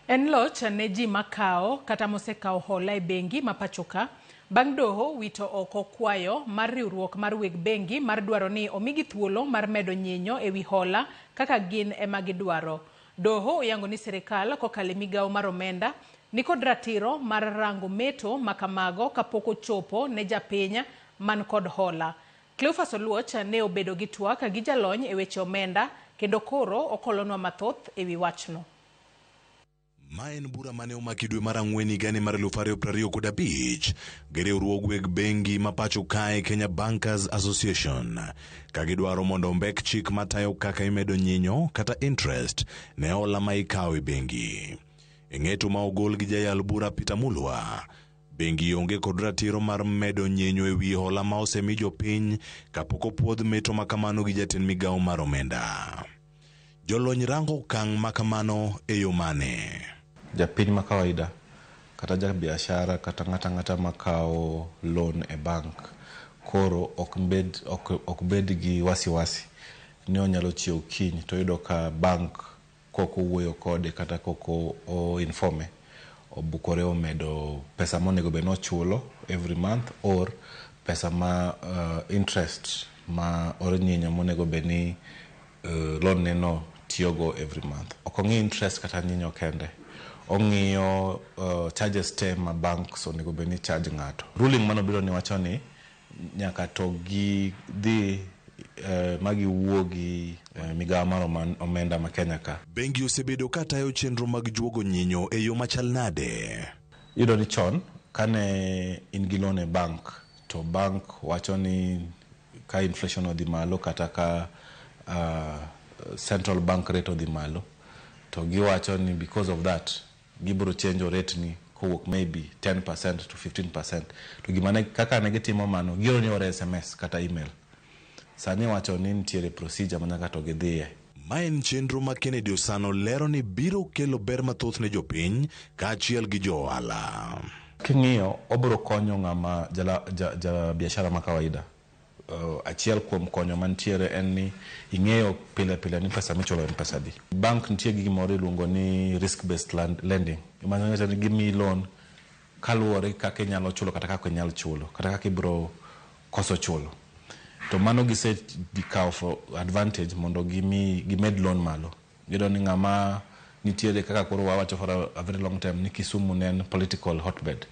En loch ne ji makawo kata mosekawo hola e bengi ma pachoka bang' doho wito oko kwayo mar riwruok mar weg bengi mar dwaro ni omigi thuolo mar medo nyinyo e wi hola kaka gin ema gidwaro. Doho oyango ni sirikal kokalo e migawo mar omenda nikod ratiro mar rango meto makamago kapok ochopo ne japiny man kod hola. Cleophas Oluoch ne obedo gi twak gi jalony e weche omenda kendo koro okolonwa mathoth e wi wachno. Ma en bura mane omaki dwe mar ang'wen higani mar 2025 gi riwruog weg bengi ma pacho kae Kenya Bankers Association ka gidwaro mondo ombek chik matayo kaka imedo nyinyo kata interest ne hola ma ikawo e bengi. E ng'eto ma ogol gi jayal bura Peter Mulwa, bengi onge kod ratiro mar medo nyinyo e wi hola ma osemi jopiny kapok opuodh meto ma kamano gi jatend migawo mar omenda. Jolony rango okang' ma kamano e yo mane? Japiny ma kawaida kata ja biashara kata ng'ata ang'ata makawo loan e bank koro ok bed, ok bed gi wasiwasi ni onyalo chiew kiny to oyudo ka bank kok owuoyo kode kata kok o inform e obukore omedo pesa monego bed ni ochulo every month or pesa ma interest ma or nyinyo monego bed ni loan ne no tiyogo every month. Ok ong'i interest kata nyinyo kende, ong'iyo charges te ma banks onego bed ni charge ng'ato. Ruling manobiro ni wacho ni nyaka to gidhi ma giwuo gi migawo mar omenda ma Kenya ka. Bengi osebedo ka tayo chenro mag juogo nyinyo e yo machal nade? Iyudo ni chon kane in gi loan e bank to bank wacho ni ka inflation odhi malo kata ka central bank rate odhi malo to giwacho ni because of that gibiro change rate ni kowuok maybe 10% to 15%. To gima ne, kaka ne gitimo mano, gioro ni ore SMS kata email. Sani wacho ni nitiere procedure ma nyaka to gidhiye. Ma en chenro ma Kennedy Osano lero ni biro kelo ber mathoth ne jopiny kaachiel gi jo ohala. King'iyo, obiro konyo ng'ama ja biashara ma kawaida. Achiel kuom konyo mantiere en ni ing'eyo pile pile ni pesa michulo en pesa adi. Bank nitie gi gimoro iluongo ni risk based lending. Mano nyiso ni gimiyi loan kaluwore gi kaka inyalo chulo kata kaka ok inyal chulo kata kaka ibiro koso chulo. To mano gise kawo for advantage mondo gimi gimed loan malo. Iyudo ni ng'ama nitiere kaka koro wawacho for a very long time ni Kisumu ne en political hotbed.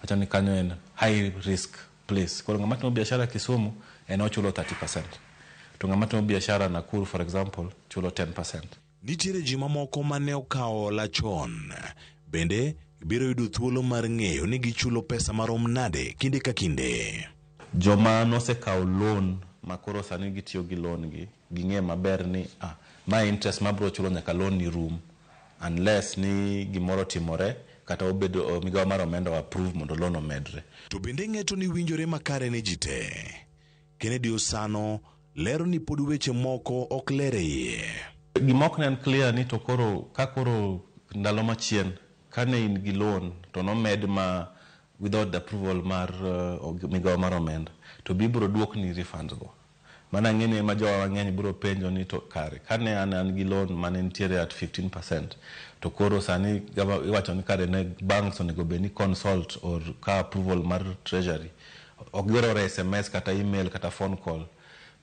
Wacho ni kanyo en high risk place. Koro ng'ama timo biashara Kisumu en ochulo 30%. To ng'ama timo biashara Nakuru, for example, chulo 10%. Nitiere ji mamoko mane okawo hola chon. Bende biro yudo thuolo mar ng'eyo ni gichulo pesa marom nade kinde ka kinde. Joma nosekawo loan ma koro sani gitiyo gi loan gi, ging'e maber ni ma interest mabiro chulo nyaka loan ni rum unless ni gimoro otimore kata obedo migawo mar omenda o approve mondo loan omedre. To bende ng'eto ni winjore makare ne ji te. Kennedy Osano lero ni pod weche moko ok ler e iye. Gima ok nen clear ni to koro ka koro ndalo machien kane in gi loan to nomed ma without the approval mar migawo mar omenda to bibiro duokni refunds go. Mana ang'e ni ema jowa mang'eny biro penjo ni to kare kane an gi loan mane nitiere at 15% to koro sani iwacho ni kare ne banks onego bed ni consult or ka approval mar treasury ok gioro SMS kata email kata phone call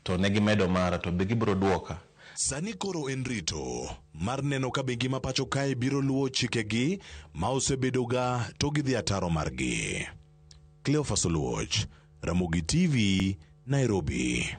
to ne gimedo mara to be gibiro duoka. Sani koro en rito mar neno ka bengi ma pacho kae biro luwo chikegi ma osebedo ga to gidhi ataro margi. Cleophas Oluoch, Ramogi TV, Nairobi.